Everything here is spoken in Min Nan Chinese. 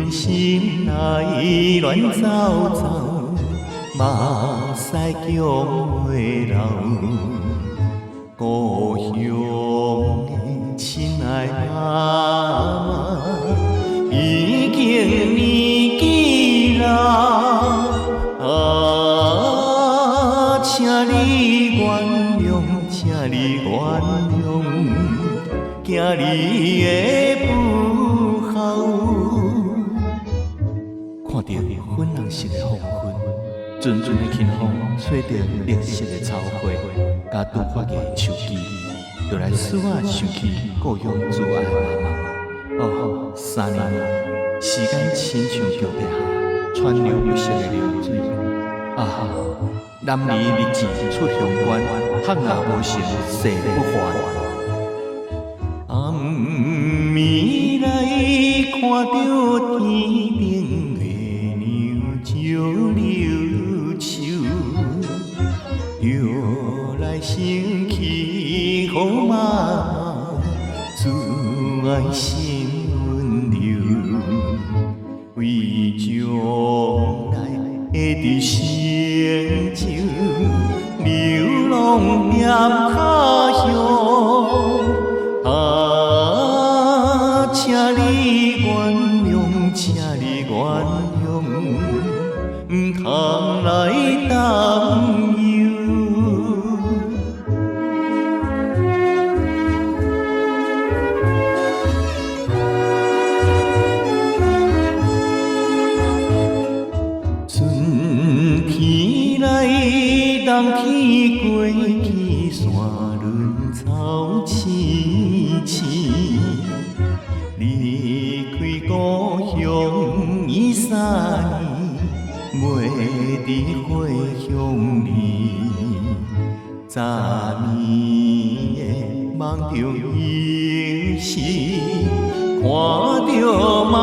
阮心內亂糟糟，目屎強袂流。故鄉的親愛媽媽，已經年紀老，啊，請你原諒，請你原諒，囝兒的不孝。看著粉紅色的黃昏，陣陣的輕風吹著綠色的草花，佮拄發芽的樹枝，就來使我想起故鄉慈愛的媽媽。哦，3年，時間親像橋底下川流不息的流水。啊，男兒立志出鄉關，學若無成誓不還。暗暝來看著天頂月娘石榴樹，就來想起好媽媽慈愛心溫柔，為將來會佇成就，流浪踮他鄉。啊，請你原諒，請你原諒，毋通來擔憂。春天來，冬天過去，山崙草青青。離開故鄉已3年，袂佇回鄉里。早暝的夢中有時，看著媽。